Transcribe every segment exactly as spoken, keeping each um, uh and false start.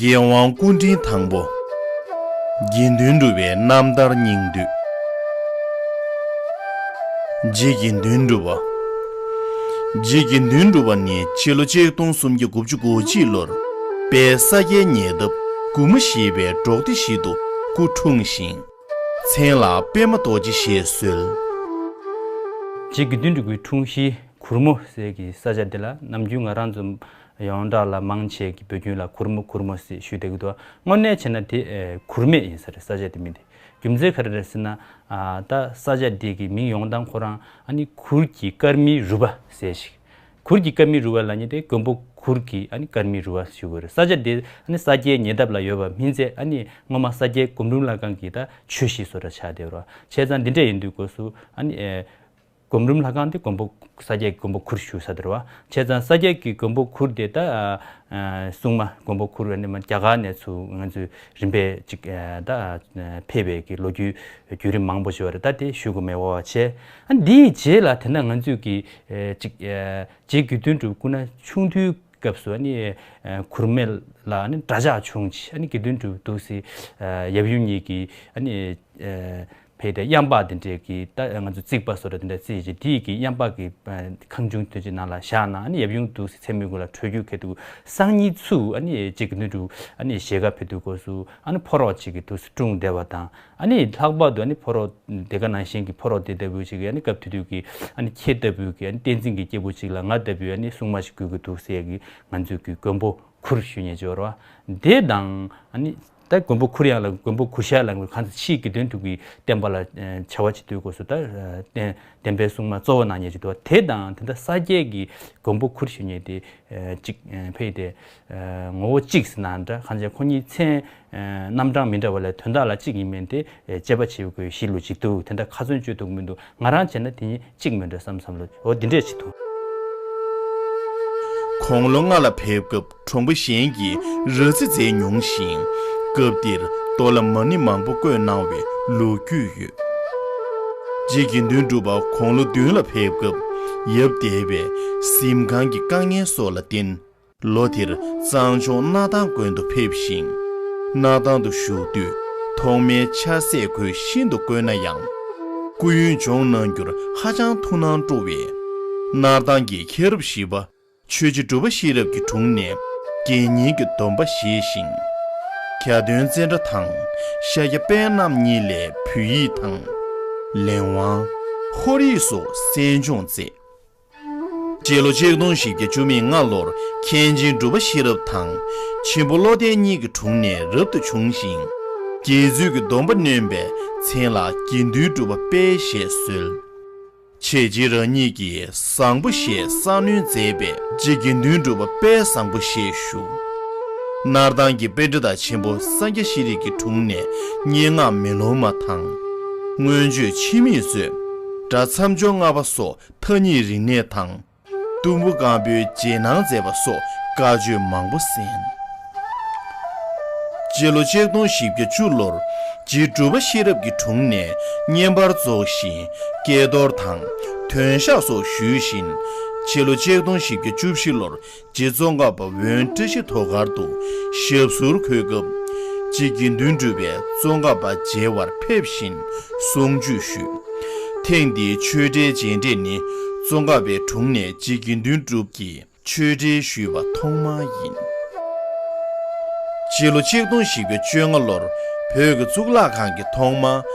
ཡེ་དབང་སྐུ་ཕྲེང་དང་པོ། དགེ་འདུན་གྲུབ་པའི་རྣམ་ཐར་སྙིང་བསྡུས། རྗེ་དགེ་འདུན་གྲུབ་པ། རྗེ་དགེ་འདུན་གྲུབ་པ་ནི་ཕྱི་ལོ་ཆིག་སྟོང་སུམ་བརྒྱ་དགུ་བཅུ་གོ་གཅིག་ལོར་དཔལ་ས་སྐྱའི་ཉེ་འདབས་གུ་མ་ཞེས་པའི་འབྲོག་སྡེ་ཞིག་ཏུ་སྐུ་འཁྲུངས་ཤིང་། མཚན་ལ་པདྨ་རྡོ་རྗེ་ཞེས་གསོལ། རྗེ་དགེ་འདུན་གྲུབ་ཀྱི་འཁྲུངས་གཞིས་གུར་མོ་ཟེར་གྱི་ས་ཆ་འདི་ལ་ནམ་རྒྱུན་ང་རང་ཚོ་ཡོངས་གྲགས་ལ་མང་ཆེ་གི་བོད་བརྒྱུད་ལ་གུར་མོ་གུར་མོ་ཟེར་ཞུས་བསྡད་ཀྱི་འདུག་དངོས་གནས་བྱས་ན་དེ་ཨེ་གུར་མེད་ཡིན་ས་རེད། ས་ཆ་དེ་མིང་དེ། རྒྱུ་མཚན་ག་རེ་རེད་ཟེར་ན། ཨ་ད་ས་ཆ་འདི་གི་མིང་ཡོང་སྟངས་ཁོ་རང་ཨ་ནི་གུར་གྱི་དཀར་མིའི་རུས་པ་ཟེར་ཞིག་གུར་གྱི་དཀར་མིའི་རུས་པ་ལབ་མཁན་དེ་མགོན་པོ་གུར་གྱི་ཨ་ནི་དཀར་མིའི་རུས་པ་ཞུ་དགོས་རེད། ས་ཆ་དེ་ཨ་ནི་ས་སྐྱའི་ཉེ་འདབས་ལ་ཡོད་པ་མིན་ཚེ་ཨ་ནི་སྔོན་མ་ས་སྐྱའི་སྒོམ་རུམ་ལྷ་ཁང་གི་ད་ཆོས་གཞིས་བཟོ་འདྲ་ཆགས་བསྡད་རོ། བྱས་ཙང་འདི་འདྲ་ཡིན་དུས་སྐབས་སུ་ཨ་ནི་ཨེ་སྒོམ་རུམ་ལྷ་ཁང་དེ་མགོན་པོ་ས་སྐྱའི་མགོན་པོ་གུར་ཞུ་ས་དེ་རེད་བ། བྱས་ཙང་ས་སྐྱའི་གི་མགོན་པོ་གུར་དེ་ད་ཨ་ཨ་སྲུང་མ་མགོན་པོ་གུར་ཨ་ནི་མ་རྒྱ་གར་ནས་ཚུར་ང་ཚོས་རིམ་པས་ཅིག་ཨ་ད་ཨ་ཕེབས་པའི་གི་ལོ་རྒྱུས་བརྒྱུད་རིམ་མང་པོ་ཞིག་ཡོད་རེད། ད་དེ་ཞུ་དགོས་མེད་པ་བྱས། ཨ་འདིའི་རྗེས་ལ་དེ་འདྲ་ང་ཚོས་ཀྱི་ཨེ་ཅིག་ཨེ་རྗེ་དགེ་འདུན་གྲུབ་སྐུ་ན་ཆུང་དུས་སྐབས་སུ་ཨ་ནི་ཨེ་གུར་མེད་ལ་ཨ་ནི་འདྲ་ཆགས་བྱུང་ཅི། ཨ་ནི་དགེ་འདུན་གྲུབ་འདུག་སེ་ཨེ་ཡབ་ཡུམ་གཉིས་ཀྱིས་ཨ་ནི་ཨེ་ཕེབས་ཏེ་གཡམ་པ་དེ་འདྲས་ཀྱི་ད་ང་ཚོ་རྩིག་པ་བཟོ་འདྲ་དེ་འདྲ་རྩིག་ཅིག་དེའི་གི་གཡམ་པ་གི་ཨེ་ཁང་ཆུང་དེ་ཅིག་ནང་ལ་བཞག་ན་ཨ་ནི་ཡབ་ཡུམ་འདུག་སེ་མཚན་མོའི་གུང་ལ་བྲོས་རྒྱུག་ཁེལ་འདུག་སང་ཉིན་ཚུར་ཨ་ནི་རྗེ་དགེ་འདུན་གྲུབ་ཨ་ནི་ཞལ་དཀར་ཕེབས་དུས་སྐབས་སུ་ཨ་ནི་ཕོ་རོག་ཅིག་གིས་འདུག་སེ་བཀྲུངས་བསྡད་པ་དང་། ཨ་ནི་ལྷག་པར་དུ་ཨ་ནི་ཕོ་རོག་དེ་ག་ནང་བཞིན་གྱི་ཕོ་རོག་དེ་ལྟ་བུ་ཅིག་གིས་ཨ་ནི་སྐབས་དེ་དུས་ཀྱི་ཨ་ནི་ཁྱེད་ལྟ་བུའི་གི་ཨ་ནི་བསྟན་འཛིན་གྱི་སྐྱེས་བུ་ཅིག་ལ་ང་ལྟ་བུའི་ཨ་ནི་སྲུང་མ་ཞིག་དགོས་ཀྱི་འདུག་ཟེར་གི་ང་ཚོས་ཀྱི་མགོན་པོ་ཁུར་ཞུ་མཁན་ཅིག་ཡོད་རེད་བ། དེ་དང་ཨ་ནི་ད་མགོན་པོ་ཁུར་ཡང་ལ་མགོན་པོ་གུར་ཞལ་ལ་གང་ཚེ་ཕྱིའི་དགེ་འདུན་གྲུབ་ཀྱི་བསྟན་པ་ལ་ཨ་བྱ་བ་བྱེད་དུས་སྐབས་སུ་ད་ཨ་བསྟན་བསྟན་པའི་སྲུང་མ་གཙོ་བོ་གནང་མཁན་ཅིག་འདུག་བ། དེ་དང་དེ་འདྲ་ས་སྐྱའི་གི་མགོན་པོ་ཁུར་ཞུ་མཁན་དེ་ཨ་གཅིག་ཨ་ཕེབས་ཏེ་ཨ་ངོ་བོ་གཅིག་ཟེར་ན་འདྲ། གང་ཅི་ཁོ་གཉིས་མཚན་ཨ་རྣམ་གྲངས་མི་འདྲ་བ་ལས་དོན་དག་ལ་གཅིག་ཡིན་མིན་དེ་ཨ་དཔྱད་པ་བྱེད་དགོས་གཞི་ལུགས་ཅིག་འདུག་དེ་འདྲ་ཁ་ཚོན་གཅོད་ཐུབ་མི་འདུག་ང་རང་བྱས་ན་དེ་གཉིས་གཅིག་མིན་འགྲོ་བསམ་བསམ་བློ་འོ་འདི་འདྲས་ཅིག་འདུག་དགུང་ལོ་ལྔ་ལ་ཕེབས་སྐབས་གྲོང་པ་གཞན་གྱིས་ར་རྩིས་མཛད་མྱོང་ཞིང་། སྐབས་དེར་རྡོ་ལ་མ་ཎི་མང་པོ་བརྐོས་གནང་བའི་ལོ་རྒྱུས་ཡོད། རྗེ་དགེ་འདུན་གྲུབ་པ་དགུང་ལོ་བདུན་ལ་ཕེབས་སྐབས་ཡབ་འདས་པས་གཟིམ་ཁང་གི་དཀའ་ངལ་སོགས་ལ་བརྟེན། ལོ་དེར་གཙང་ཆུ་སྣར་ཐང་དགོན་དུ་ཕེབས་ཤིང་། སྣར་ཐང་དུ་བཞུགས་དུས་ཐོག་མའི་ཕྱག་སྲེད་ཁོས་ཤིན་ཏུ་བཀོལ་ན་ཡང་། སྐུ་ཡོན་སྦྱོང་གནང་རྒྱུར་ཧ་ཅང་ཐུགས་སྣང་སྤྲོ་བས། སྣར་ཐང་གི་མཁན་རབས་བཞི་པ་ཆོས་རྗེ་གྲུབ་པ་ཤེས་རབ་ཀྱི་དྲུང་ནས་དགེ་བསྙེན་གྱི་སྡོམ་པ་བཞེས་ཤིང་། གྱ་སྟོན་ཙནྡྲ་དང་ཤཱཀྱ་དཔལ་རྣམ་གཉིས་ལས་བོད་ཡིག་དང་། ལེན་དབང་། ཧོར་ཡིག་སོགས་གསན་སྦྱོང་མཛད། སྤྱི་ལོ་ཆིག་སྟོང་བཞི་བརྒྱ་བཅུ་མེད་ལྔ་ལོར་མཁན་ཆེན་གྲུབ་པ་ཤེས་རབ་དང་ཆེན་པོ་བློ་ལྡན་གཉིས་ཀྱི་དྲུང་ནས་རབ་ཏུ་བྱུང་ཞིང་། དགེ་ཚུལ་གྱི་སྡོམ་པ་ནོན་པས་མཚན་ལ་དགེ་འདུན་གྲུབ་པ་དཔལ་ཞེས་གསོལ། ཆེ་རྗེ་རང་ཉིད་ཀྱིས་བཟང་པོ་ཞེས་གསར་སྣོན་མཛད་པས་རྗེ་དགེ་འདུན་གྲུབ་པ་དཔལ་བཟང་པོ་ཞེས་ཞུ། སྣར་ཐང་གི་པཎྜི་ཏ་ཆེན་པོ་སངས་རྒྱས་ཤེས་རིག་གི་དྲུང་ནས་སྙན་ངག་མེ་ལོང་མ་དང་། མངོན་བརྗོད་འཆི་མེད་མཛོད། སྒྲ་མཚམས་སྦྱོར་ལྔ་པ་སོགས་ཐ་སྙད་རིག་གནས་དང་། གཏུམ་པོ་སྒམ་པོའི་རྗེས་གནང་མཛད་པ་སོགས་བཀའ་ཆོས་མང་པོ་གསན། སྤྱི་ལོ་ཆིག་སྟོང་བཞི་བརྒྱ་བཅུ་ལོར་རྗེ་གྲུབ་པ་ཤེས་རབ་ཀྱི་དྲུང་ནས་བསྙེན་པར་རྫོགས་ཤིང་། ཀྱེ་རྡོར་དང་། དོན་ཤག་སོགས་ཞུས་ཤིང་། སྤྱི་ལོ་ཆིག་སྟོང་བཞི་བརྒྱ་བཅུ་བཞི་ལོར་རྗེ་ཙོང་ཁ་པ་འོན་བཀྲ་ཤིས་ཐོག་མཁར་དུ་ཞབས་སོར་འཁོད་སྐབས། རྗེ་དགེ་འདུན་གྲུབ་པས་ཙོང་ཁ་པ་མཇལ་བར་ཕེབས་ཤིང་གསུང་ཆོས་ཞུས། ཐེངས་འདིའི་ཆོས་འབྲེལ་མཇལ་འཕྲད་ནི་ཙོང་ཁ་པའི་དྲུང་ནས་རྗེ་དགེ་འདུན་གྲུབ་ཀྱིས་ཆོས་འབྲེལ་ཞུས་པ་ཐོག་མ་ཡིན། སྤྱི་ལོ་ཆིག་སྟོང་བཞི་བརྒྱ་བཅོ་ལྔ་ལོར་བོད་ཀྱི་གཙུག་ལག་ཁང་གི་ཐོག་མ་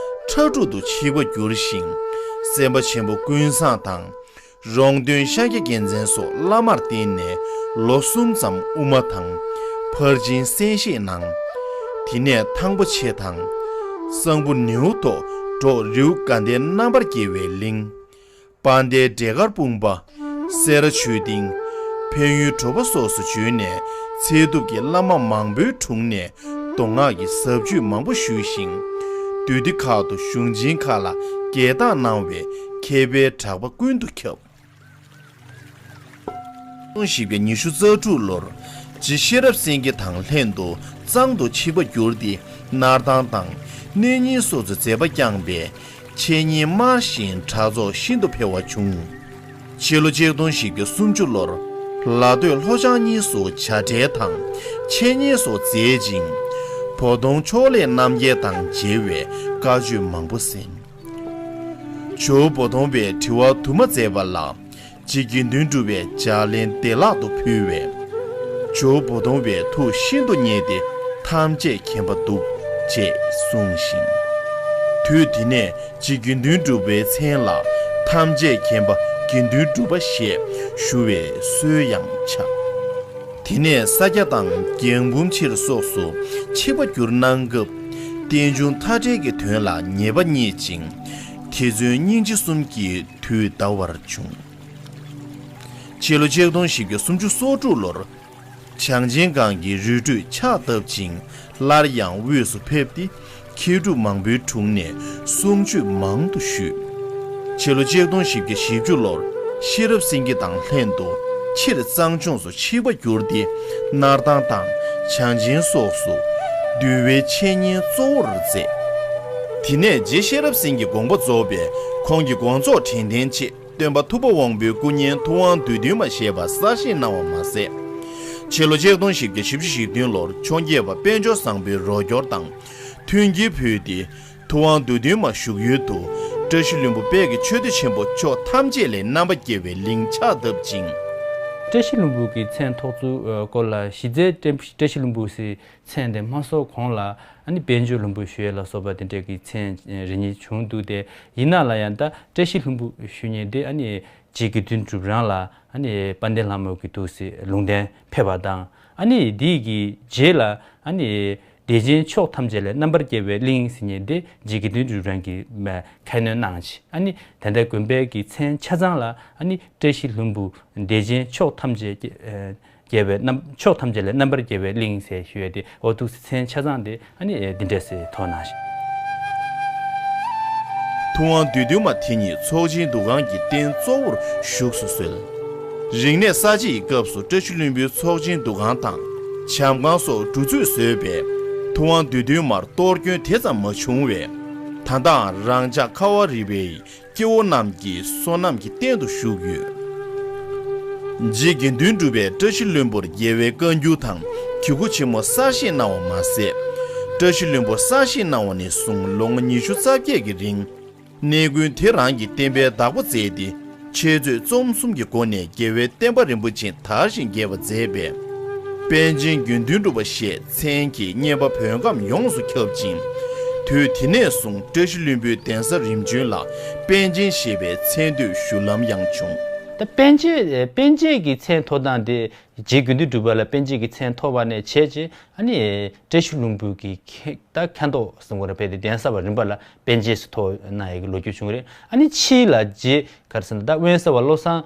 ཁྲ་འབྲུག་ཏུ་ཆིབས་པ་བསྒྱུར་ཞིང་། སེམས་དཔའ་ཆེན་པོ་ཀུན་བཟང་དང་། རོང་སྟོན་ཤཱཀྱ་རྒྱལ་མཚན་སོགས་བླ་མར་བསྟེན་ནས་ལོ་གསུམ་ཙམ་དབུ་མ་དང་། ཕར་ཕྱིན་གསན་བཞེས་གནང་། དེ་ནས་ཐང་པོ་ཆེ་དང་། གསང་ཕུ་ནེའུ་ཐོག་འབྲོག་རིའུ་དགའ་ལྡན་རྣམ་པར་རྒྱལ་བའི་གླིང་། དཔལ་ལྡན་འབྲས་དཀར་སྤུངས་པ། སེ་ར་ཆོས་སྡིངས། འཕན་ཡུལ་དྲོ་པ་སོགས་སུ་བྱོན་ནས་ཚད་ཐུབ་ཀྱི་བླ་མ་མང་པོའི་དྲུང་ནས་མདོ་སྔགས་ཀྱི་ཟབ་ཆོས་མང་པོ་ཞུས་ཤིང་། འདུས་སྡེ་ཁག་ཏུ་གཞུང་ཆེན་ཁག་ལ་རྒྱས་བཏང་གནང་བས་མཁས་པའི་གྲགས་པ་ཀུན་ཏུ་ཁྱབ། སྟོང་བཞི་བརྒྱ་ཉི་ཤུ་རྩ་དྲུག་ལོར་རྗེ་ཤེས་རབ་སེང་གེ་དང་ལྷན་དུ་གཙང་དུ་ཆིབས་པ་བསྒྱུར་ཏེ་སྣར་ཐང་དང་གནས་རྙིང་སོགས་སུ་མཛད་པ་བསྐྱངས་པས། འཆད་ཉན་དམར་ཞིང་གྲགས་ཚོགས་ཤིན་ཏུ་འཕེལ་བ་བྱུང་། ཕྱི་ལོ་ཆིག་སྟོང་བཞི་བརྒྱ་སུམ་ཅུ་ལོར་ལ་སྟོད་ལྷོ་བྱང་གཉིས་སུ་བྱ་བྲལ་དང་ འཆད་ཉན་སོགས་མཛད་ཅིང་། བོ་དོང་ཕྱོགས་ལས་རྣམ་རྒྱལ་དང་མཇལ་བའི་བཀའ་ཆོས་མང་པོ་གསན། ཇོ་བོ་དོང་པས་དྲི་བ་དུ་མ་མཛད་པ་ལ། རྗེ་དགེ་འདུན་གྲུབ་པས་ལྗགས་ལན་བདེ་བླག་ཏུ་ཕུལ་བས། ཇོ་བོ་དོང་པའི་ཐུགས་ཤིན་ཏུ་མཉེས་ཏེ། ཐམས་ཅད་མཁྱེན་པ་འདུག་ཅེས་གསུངས་ཤིང་། དུས་དེ་ནས་རྗེ་དགེ་འདུན་གྲུབ་པའི་མཚན་ལ་ཐམས་ཅད་མཁྱེན་པ་དགེ་འདུན་གྲུབ་པ་ཞེས་ཞུ་བའི་སྲོལ་ཡང་ཆགས། དེ་ནས་ས་སྐྱ་དང་རྒྱང་འབུམ་ཕྱིར་སོགས་སུ་ཆིབས་པ་བསྒྱུར་གནང་སྐབས། རྟེན་འབྱུང་མཐའ་བྲལ་གྱི་དོན་ལ་ཉེས་པ་རྙེད་ཅིང་། ཐེ་ཚོམ་སྙིང་རྗེ་གསུམ་གྱིས་དུས་འདའ་བར་བྱུང་། ཕྱི་ལོ་ཆིག་སྟོང་བཞི་བརྒྱ་སུམ་ཅུ་སོ་དྲུག་ལོར། བྱང་ཆེན་སྒང་གི་རི་ཁྲོད་ཕྱག་བཏབ་ཅིང་སླར་ཡང་དབུས་སུ་ཕེབས་ཏེ། མཁས་གྲུབ་མང་པོའི་དྲུང་ནས་གསུང་ཆོས་མང་དུ་ཞུས། ཕྱི་ལོ་ཆིག་སྟོང་བཞི་བརྒྱ་བཞི་བཅུ་ལོར་ཤེས་རབ་སེང་གེ་དང་ལྷན་དུ་ཕྱིར་གཙང་ལྗོངས་སུ་ཆིབས་པ་བསྒྱུར་ཏེ། སྣར་ཐང་དང་བྱང་ཆེན་སོགས་སུ་འདུལ་བའི་འཆད་ཉན་གཙོ་བོར་མཛད། དེ་ནས་རྗེ་ཤེས་རབ་སེང་གེའི་དགོངས་པ་རྫོགས་པས། ཁོང་གི་དགོངས་རྫོགས་དྲན་རྟེན་ཆེད། སྟོན་པ་ཐུབ་པ་དབང་པོའི་སྐུ་བརྙན་ཐུབ་དབང་བསྡུས་སྟོན་མ་ཞེས་པ་གསར་བཞེངས་གནང་བ་མ་ཟད། ཕྱི་ལོ་ཆིག་སྟོང་བཞི་བརྒྱ་བཞི་བཅུ་ཞེ་བདུན་ལོར་འཕྱོངས་རྒྱས་པ་དཔལ་འབྱོར་བཟང་པོའི་རོགས་སྐྱོར་དང་མཐུན་རྐྱེན་ཕུལ་ཏེ། ཐུབ་དབང་བསྡུས་སྟོན་མ་བཞུགས་ཡུལ་དུ་བཀྲ་ཤིས་ལྷུན་པོ་དཔལ་གྱི་མཆོད་རྟེན་ཆེན་པོ་ཕྱོགས་ཐམས་ཅད་ལས་རྣམ་པར་རྒྱལ་བའི་གླིང་ཕྱག་བཏབ་ཅིང་། བཀྲ་ཤིས་ལྷུན་པོ་གི་མཚན་ཐོགས་ཚུལ་སྐོར་ལ་གཞི་རྩའི་བཀྲ་ཤིས་ལྷུན་པོ་ཟེར། མཚན་དེ་མ་གསོལ་གོང་ལ་ཨ་ནི་དཔལ་འབྱོར་ལྷུན་པོ་ཞུ་ཡས་ལ་སོགས་པ་དེ་འདྲས་ཀྱི་མཚན་རེ་གཉིས་བྱུང་འདུག་སྟེ། ཡིན་ན་ལ་ཡང་ད་བཀྲ་ཤིས་ལྷུན་པོ་ཞུ་མཁན་དེ་ཨ་ནི་རྗེ་དགེ་འདུན་གྲུབ་རང་ལ་ཨ་ནི་དཔལ་ལྡན་ལྷ་མོ་གི་འདུག་སེ་ལུང་བསྟན་ཕེབས་པ་དང་། ཨ་ནི་དེ་གི་རྗེས་ལ་ཨ་ནི་བདེ་ཆེན་ཕྱོགས་ཐམས་ཅད་ལས་རྣམ་པར་རྒྱལ་བའི་གླིང་ཟེར་མཁན་དེ་རྗེ་དགེ་འདུན་གྲུབ་རང་གིས་ཁས་ལེན་གནང་ཅིང་། ཨ་ནི་ད་ལྟའི་དགོན་པའི་གི་མཚན་ཆ་ཚང་ལ་ཨ་ནི་བཀྲ་ཤིས་ལྷུན་པོ་བདེ་ཆེན་ཕྱོགས་ཐམས་ཅད་ཀྱི་རྒྱལ་བའི་རྣམ་ཕྱོགས་ཐམས་ཅད་ལས་རྣམ་པར་རྒྱལ་བའི་གླིང་ཟེར་ཞུ་ཡས་དེ། འོ་འདུག་སེ་མཚན་ཆ་ཚང་དེ་ཨ་ནི་འདི་འདྲས་སེ་ཐོགས་གནང་ཞིང་། ཐུབ་དབང་བསྡུས་སྟོན་མ་དེ་ཉིད་ཚོགས་ཆེན་འདུ་ཁང་གི་རྟེན་གཙོ་བོར་བཞུགས་སུ་གསོལ། རིག་གནས་གསར་བརྗེ་ཡི་སྐབས་སུ་བཀྲ་ཤིས་ལྷུན་པོའི་ཚོགས་ཆེན་འདུ་ཁང་དང་བྱམས་ཁང་སོགས་འགྲོ་ཚུགས་བཟོས་པས། ཐུབ་དབང་བསྡུས་སྟོན་མར་གཏོར་སྐྱོན་དེ་ཙམ་མ་བྱུང་བས། ད་ལྟའང་རང་ཅག་ཁ་བ་རི་པའི་སྐྱེ་བོ་རྣམས་ཀྱི་བསོད་ནམས་ཀྱི་རྟེན་དུ་བཞུགས་ཡོད། རྗེ་དགེ་འདུན་གྲུབ་པས་བཀྲ་ཤིས་ལྷུན་པོར་རྒྱལ་བའི་བཀའ་འགྱུར་དང་གོས་སྐུ་ཆེན་མོ་གསར་བཞེངས་གནང་བ་མ་ཟད། བཀྲ་ཤིས་ལྷུན་པོ་གསར་བཞེངས་གནང་བ་ནས་བཟུང་ལོ་ངོ་ཉི་ཤུ་རྩ་བརྒྱད་ཀྱི་རིང་། གནས་ཀུན་དེ་རང་གི་བསྟན་པའི་བདག་པོ་མཛད་དེ། འཆད་རྩོད་རྩོམ་གསུམ་གྱི་སྒོ་ནས་རྒྱལ་བའི་བསྟན་པ་རིན་པོ་ཆེ་དར་ཞིང་རྒྱས་པ་མཛད་པས། པཎ་ཆེན་དགེ་འདུན་གྲུབ་པ་ཞེས་མཚན་གྱིས་བསྙེན་པ་བོད་ཁམས་ཡོངས་སུ་ཁྱབ་ཅིང་། དུས་དེ་ནས་བཟུང་བཀྲ་ཤིས་ལྷུན་པོའི་གདན་ས་རིམ་བྱོན་ལ་པཎ་ཆེན་ཞེས་པའི་མཚན་བསྟོད་ཞུ་ལམ་ཡང་བྱུང་། ད་པཎ་ཆེན་པཎ་ཆེན་གྱི་མཚན་ཐོགས་སྟངས་དེ་རྗེ་དགེ་འདུན་གྲུབ་པ་ལ་པཎ་ཆེན་གྱི་མཚན་ཐོགས་པ་ནས་བྱས་རྗེས་ཨ་ནི་བཀྲ་ཤིས་ལྷུན་པོ་གི་ཁེ་ད་མཁན་ཐོག་གསུང་བར་ཕེབས་ཏེ་གདན་ས་བ་རིམ་པ་ལ་པཎ་ཆེན་ཞེས་ཐོགས་གནང་ཡས་ཀྱི་ལོ་རྒྱུས་བྱུང་རེད། ཨ་ནི་ཕྱིས་ལ་རྗེ་ག་རེ་ཟེར་ན་ད་དབེན་ས་བ་བློ་བཟང་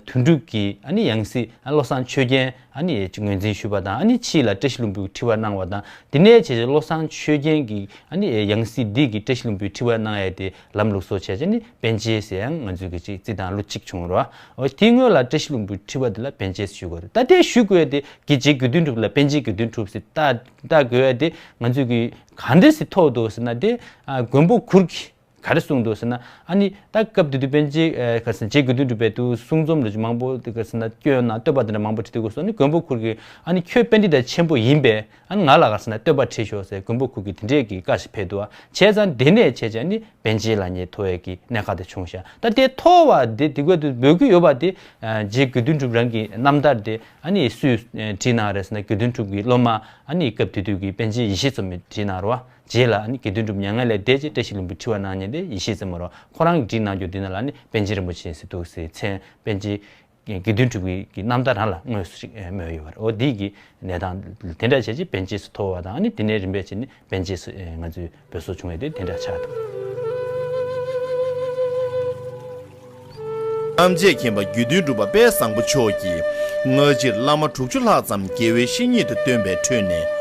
དོན་གྲུབ་ཀྱི་ཨ་ནི་ཡང་སྲིད་བློ་བཟང་ཆོས་རྒྱན་ཨ་ནི་ངོས་འཛིན་ཞུས་པ་དང་། ཨ་ནི་ཕྱིས་ལ་བཀྲ་ཤིས་ལྷུན་པོའི་ཁྲི་པ་གནང་བ་དང་། དེ་ནས་བྱས་བྱས་བློ་བཟང་ཆོས་རྒྱན་གྱི་ཨ་ནི་ཡང་སྲིད་འདི་གི་བཀྲ་ཤིས་ལྷུན་པོའི་ཁྲི་པ་གནང་ཡས་དེ་ལམ་ལུགས་སྲོལ་བྱས་བྱས་ནི་པཎ་ཆེན་ཟེར་ཡང་ང་ཚོས་ཀྱི་ཅིག་རྩིས་དང་ལོ་གཅིག་བྱུང་རོ། འོ་དེའི་སྔོན་ལ་བཀྲ་ཤིས་ལྷུན་པོའི་ཁྲི་པ་དེ་ལ་པཎ་ཆེན་ཞུ་དགོས་རེད། ད་དེ་ཞུ་དགོས་དེ་གི་རྗེ་དགེ་འདུན་གྲུབ་ལ་པཎ་ཆེན་དགེ་འདུན་གྲུབ་ཟེར་ད་ལྟ་དགོས་ཡས་དེ་ང་ཚོས་ཀྱི་ག་འདྲ་ཟེར་ཐོགས་འདུག་ཟེར་ན། དེ་ཨ་མགོན་པོ་གུར་གྱིས་ག་རེ་གསུངས་འདུག་ཟེར་ན། ཨ་ནི་ད་སྐབས་དེ་དུས་པཎ་ཆེན་ཨ་ག་རེ་ཟེར་ན་རྗེ་དགེ་འདུན་གྲུབ་པས་དུ་གསུང་རྩོམ་རེ་མང་པོ་དེ་ག་རེ་ཟེར་ན་སྐྱོན་དང་བསྟོད་པ་དེ་འདྲ་མང་པོ་བྲིས་འདུག་གོ་སོང་ནི་མགོན་པོ་གུར་གྱིས་ཨ་ནི་ཁྱོད་པཎྜི་ཏ་ཆེན་པོ་ཡིན་པས། ཨ་ནི་ང་ལ་ག་རེ་ཟེར་ན་བསྟོད་པ་བྲིས་ཤོག་ཟེར་མགོན་པོ་གུར་གྱིས་དེ་འདྲས་ཀྱི་བཀའ་ཞིག་ཕེབས་འདུག་ཨ། བྱས་ཙང་དེ་ནས་བྱས་ཙང་ནི་པཎ་ཆེན་ལབ་མཁན་ཐོགས་ཡས་ཀྱི་གནད་འགག་དེ་བྱུང་ཤག་ད་དེ་ཐོགས་པ་དེ་དེ་སྐད་དུ་འབོད་ཀྱི་ཡོད་པ་དེ་ཨ་རྗེ་དགེ་འདུན་གྲུབ་རང་གི་རྣམ་ཐར་དེ་ཨ་ནི་སུས་ཨ་བྲིས་གནང་རེད་ཟེར་ན་དགེ་འདུན་གྲུབ་ཀྱི་སློབ་མ་ཨ་ནི་སྐབས་དེ་དུས་ཀྱི་པཎ་ཆེན་ཡེ་ཤེས་བཙུན་མོས་བྲིས་གནང་རོ། རྗེས་ལ་ཨ་ནི་དགེ་འདུན་གྲུབ་མྱ་ངན་ལས་འདས་རྗེས་བཀྲ་ཤིས་ལྷུན་པོའི་ཁྲི་པ་གནང་མཁན་དེ་ཡེ་ཤེས་བཙུན་མོ་རོ། ཁོ་རང་གིས་བྲིས་གནང་རྒྱུ་དེ་ནང་ལ་ཨ་ནི་པཎ་ཆེན་རིན་པོ་ཆེ་ཟེར་འདུག་ཟེར་མཚན་པཎ་ཆེན་དགེ་འདུན་གྲུབ་ཀྱི་གི་རྣམ་ཐར་རང་ལ་དངོས་སུ་ཅིག་ཨེ་སྨོས་ཡོད་པ་རེད། འོ་འདི་གི་གནས་སྟངས་དེ་འདྲ་བྱས་རྗེས་པཎ་ཆེན་ཞེས་ཐོགས་པ་དང་། ཨ་ནི་དེ་ནས་རིམ་པས་བྱས་ནས་པཎ་ཆེན་ཞེས་ཨེ་ང་ཚོས་འབོད་སྲོལ་བྱུང་བ་དེ་དེ་འདྲ་ཆགས་འདུག་ཐམས་ཅད་མཁྱེན་པ་དགེ་འདུན་གྲུབ་པ་དཔལ་བཟང་པོ་མཆོག་གིས་སྔ་ཕྱིར་བླ་མ་དྲུག་ཅུ་ལྷག་ཙམ་རྒྱལ་བའི་བཤེས་གཉེན་དུ་བསྟེན་པའི་ཁྲོད་ནས།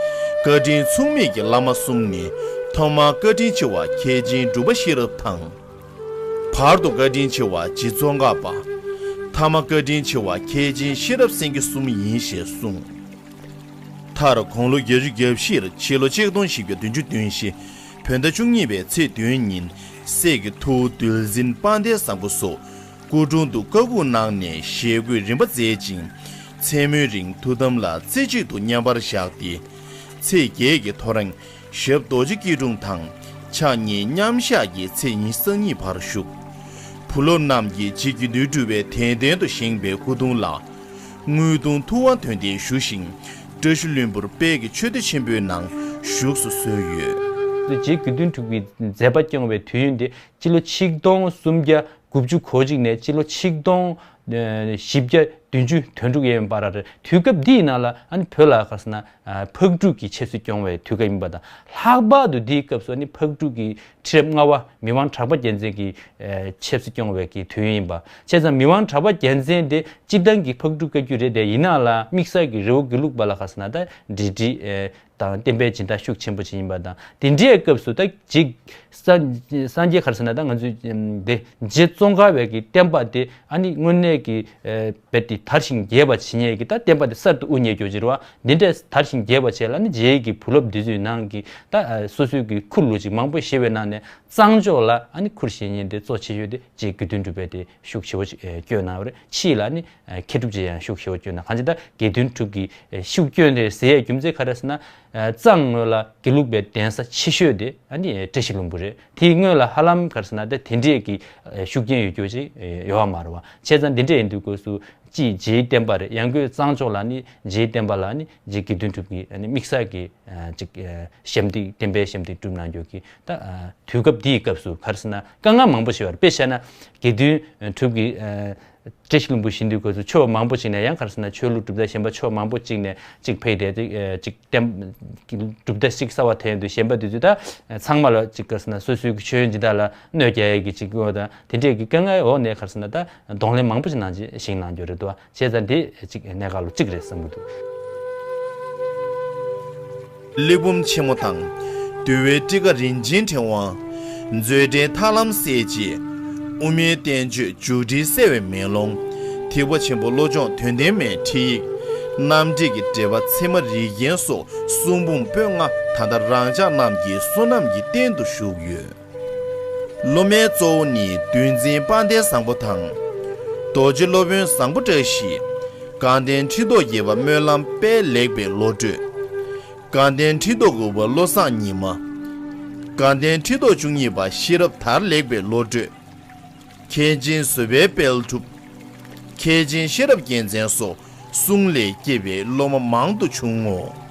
བཀའ་དྲིན་མཚུངས་མེད་ཀྱི་བླ་མ་གསུམ་ནི། ཐོག་མར་བཀའ་དྲིན་ཆེ་བ་མཁན་ཆེན་འབྲུག་པ་ཤེས་རབ་དང་། བར་དུ་བཀའ་དྲིན་ཆེ་བ་རྗེ་ཙོང་ཁ་པ། ཐ་མ་བཀའ་དྲིན་ཆེ་བ་མཁན་ཆེན་ཤེས་རབ་སེང་གེ་གསུམ་ཡིན་ཞེས་གསུངས། མཐར་དགུང་ལོ་བརྒྱད་ཅུ་གྱ་བཞིར་ཕྱི་ལོ་ཆིག་སྟོང་བཞི་བརྒྱ་བདུན་ཅུ་དོན་བཞི་བོད་ཟླ་བཅུ་གཉིས་པའི་ཚེས་བདུན་ཉིན་སྲས་ཀྱི་ཐུ་བོ་འདུལ་འཛིན་དཔལ་ལྡན་བཟང་པོ་སོགས་སྐུ་དྲུང་དུ་བཀའ་འགུགས་གནང་ནས་ཞལ་བཀོད་རིམ་པ་མཛད་ཅིང་། མཚན་མོའི་རིང་ཐུགས་དམ་ལ་རྩེ་གཅིག་ཏུ་མཉམ་པར་བཞག་སྟེ། ཚེས་བརྒྱད་ཀྱི་ཐོ་རངས་ཞབས་རྡོ་རྗེ་སྐྱིལ་ཀྲུང་དང་། ཕྱག་གཉིས་མཉམ་བཞག་གིས་ཚེས་ཉི་ཤུ་རྩ་གཉིས་བར་བཞུགས། བུ་སློབ་རྣམས་ཀྱིས་རྗེ་དགེ་འདུན་གྲུབ་པའི་དད་རྟེན་དུ་བཞེངས་པའི་སྐུ་གདུང་ལ། དངུལ་གདུང་ཐུབ་དབང་དོན་ལྡན་ཞུ་ཞིང་། བཀྲ་ཤིས་ལྷུན་པོར་དཔལ་གྱི་ཆོས་སྡེ་ཆེན་པོའི་ནང་བཞུགས་སུ་གསོལ་ཡོད། རྗེ་དགེ་འདུན་གྲུབ་ཀྱི་མཛད་པ་སྐྱོང་བའི་དུས་ཡུན་དེ་སྤྱི་ལོ་ཆིག་སྟོང་སུམ་བརྒྱ་དགུ་བཅུ་གོ་གཅིག་ནས་སྤྱི་ལོ་ཆིག་སྟོང་བཞི་བརྒྱ་བདུན་ཅུ་དོན་དྲུག་ཡན་བར་རེད། དུས་སྐབས་འདིའི་ནང་ལ་ཨ་ནི་བོད་ལ་ག་ཟེར་ན་ཕག་གྲུ་གི་ཆབ་སྲིད་སྐྱོང་བའི་དུས་སྐབས་ཡིན་པ་དང་། ལྷག་པར་དུ་འདིའི་སྐབས་སུ་ཨ་ནི་ཕག་གྲུ་གི་ཁྲི་རབས་ལྔ་པ་མི་དབང་གྲགས་པ་རྒྱལ་མཚན་གྱི་ཆབ་སྲིད་སྐྱོང་བའི་གི་དུས་ཡུན་ཡིན་པ། བྱས་ཙང་མི་དབང་གྲགས་པ་རྒྱལ་མཚན་དེ་སྤྱིར་བཏང་གི་ཕག་གྲུ་བཀའ་བརྒྱུད་རེད་དེ། ཡིན་ནའང་ལ་དམིགས་བསལ་གྱི་རི་བོ་དགེ་ལུགས་པ་ལ་ག་ཟེར་ན་ད་འབྲེལ་འདྲིས་དང་བསྟན་པའི་སྦྱིན་བདག་ཤུགས་ཆེན་པོ་ཅིག་ཡིན་པ་དང་། དེ་འདྲའི་སྐབས་སུ་ད་ཅིག་སངས་སངས་རྒྱས་ག་རེ་ཟེར་ན་ད་ང་ཚོས་དེ་རྗེ་ཙོང་ཁ་པའི་གི་བསྟན་པ་དེ་ཨ་ནི་དངོས་གནས་ཀྱི་རྦད་དེ་དར་ཞིང་རྒྱས་པ་བྱེད་མཁན་གྱི་ད་བསྟན་པ་དེ་གསར་དུ་དབུ་བརྙེས་རྒྱུ་ཅིག་རེད་བ། འདི་འདྲའི་དར་ཞིང་རྒྱས་པ་བྱེད་ལ་ནི་རྗེ་གི་བུ་སློབ་འདི་ཚོའི་ནང་གི་ད་སོ་སོའི་གི་ཁུར་ལུགས་ཅིག་མང་པོ་བཞེས་པའི་ནང་ནས། གཙང་ཕྱོགས་ལ་ཨ་ནི་ཁུར་བཞེས་མཁན་དེ་གཙོ་ཆེ་ཤོས་དེ་རྗེ་དགེ་འདུན་གྲུབ་པས་དེ་ཤུགས་ཆེ་བོ་ཅིག་ཨེ་བསྐྱོན་གནང་བ་རེད། ཕྱིས་ལ་ཨ་ནི་ཨེ་མཁས་གྲུབ་རྗེ་ཡང་ཤུགས་ཆེ་བོ་བསྐྱོན་གནང་། གང་ཅི་ད་དགེ་འདུན་གྲུབ་ཀྱིས་ཨེ་ཤུགས་བསྐྱོན་རེད་ཟེར་ཡའི་རྒྱུ་མཚན་ག་རེ་ཟེར་ན། ཨེ་གཙང་ངོས་ལ་དགེ་ལུགས་པའི་གདན་ས་ཆེ་ཤོས་དེ་ཨ་ནི་ཨེ་བཀྲ་ཤིས་ལྷུན་པོ་རེད། དེའི་སྔོན་ལ་ཧ་ལམ་ག་རེ་ཟེར་ན་ད་དེ་འདྲས་ཀྱི་ཨེ་ཤུགས་རྐྱེན་ཡོད་རྒྱུ་ཅིག་ཨེ་ཡོད་པ་མ་རེད་བ། བྱས་ཙང་འདི་འདྲས་ཡིན་དུས་སྐབས་སུ། གཅིག་རྗེའི་བསྟན་པ་རེད། ཡང་སྒོས་གཙང་ཕྱོགས་ལ་ནི་རྗེའི་བསྟན་པ་ལ་ནི་རྗེ་དགེ་འདུན་གྲུབ་ཀྱིས་ནི་དམིགས་བསལ་གྱི་ཅིག་ཞབས་འདེགས་བསྟན་པའི་ཞབས་འདེགས་བསྒྲུབས་གནང་རྒྱུ་གི་ད་དུས་སྐབས་འདིའི་སྐབས་སུ་ག་རེ་ཟེར་ན་དཀའ་ངལ་མང་པོ་ཞིག་ཡོད་རེད། དཔེ་བཤད་ན་དགེ་འདུན་གྲུབ་ཀྱིས་བཀྲ་ཤིས་ལྷུན་པོ་བཞེངས་དུས་སྐབས་སུ་ཆོས་མང་པོ་ཞིག་ནས་ཡང་ག་རེ་ཟེར་ན་ཆོས་ལུགས་གྲུབ་མཐའ་གཞན་པ་ཕྱོགས་མང་པོ་ཅིག་ནས་ཅིག་ཕེབས་ཏེ་ཅིག་བསྟན་གྲུབ་མཐའ་ཅིག་གསར་པ་ཐོན་དུས་གཞན་པ་དེ་ཚོས་ད་ཚང་མ་ལ་ཅིག་ག་རེ་ཟེར་ན་སོ་སོའི་གི་ཆོས་ཡོན་སྦྱིན་བདག་ལ་གནོད་རྒྱག་ཡས་ཀྱི་ཅིག་ཡོད་དང་། དེ་འདྲས་ཀྱི་དཀའ་ངལ་འོག་ནས་ག་རེ་ཟེར་ན་ད་གདོང་ལེན་མང་པོ་ཞིག་གནང་བཞིན་གནང་རྒྱུ་རེད་འདུག་བ། བྱས་ཙང་དེ་ཅིག་གནད་འགག་ལོ་གཅིག་རེད་བསམ་གྱི་འདུག། གླེགས་བམ་ཆེན་མོ་དང་། འདུལ་བའི་ཊཱི་ཀ་རིན་ཆེན་ཕྲེང་བ། མཛོད་འགྲེལ་ཐར་ལམ་གསལ་བྱེད། དབུ་མའི་བསྟན་བཅོས་མཇུག་སྒྲིལ་གསལ་བའི་མེ་ལོང་། ཐེག་པ་ཆེན་པོ་བློ་སྦྱོང་དོན་ལྡན་མའི་ཁྲིད་ཡིག། རྣམ་འགྲེལ་གྱི་འགྲེལ་པ་ཚད་མ་རིགས་རྒྱན་སོགས་གསུང་འབུམ་པོད་ལྔ་ད་ལྟ་རང་ཅག་རྣམས་ཀྱི་བསོད་ནམས་ཀྱི་རྟེན་དུ་བཞུགས་ཡོད། སློབ་མའི་གཙོ་བོ་ནི་འདུལ་འཛིན་དཔལ་ལྡན་བཟང་པོ་དང་། རྡོ་རྗེ་སློབ་དཔོན་བཟང་པོ་བཀྲ་ཤིས། དགའ་ལྡན་ཁྲི་ཐོག་བརྒྱད་པ་སྨོན་ལམ་དཔལ་ལེགས་པའི་བློ་གྲོས། དགའ་ལྡན་ཁྲི་ཐོག་དགུ་པ་བློ་བཟང་ཉི་མ། དགའ་ལྡན་ཁྲི་ཐོག་བཅུ་གཉིས་པ་ཤེས་རབ་དར་ལེགས་པའི་བློ་གྲོས། མཁན་ཆེན་བཟོད་པའི་དཔལ་འབྲུག། མཁན་ཆེན་ཤེས་རབ་རྒྱལ་མཚན་སོགས་གསུང་ལས་སྐྱེས་པའི་སློབ་མ་མང་དུ་བྱུང་ངོ་།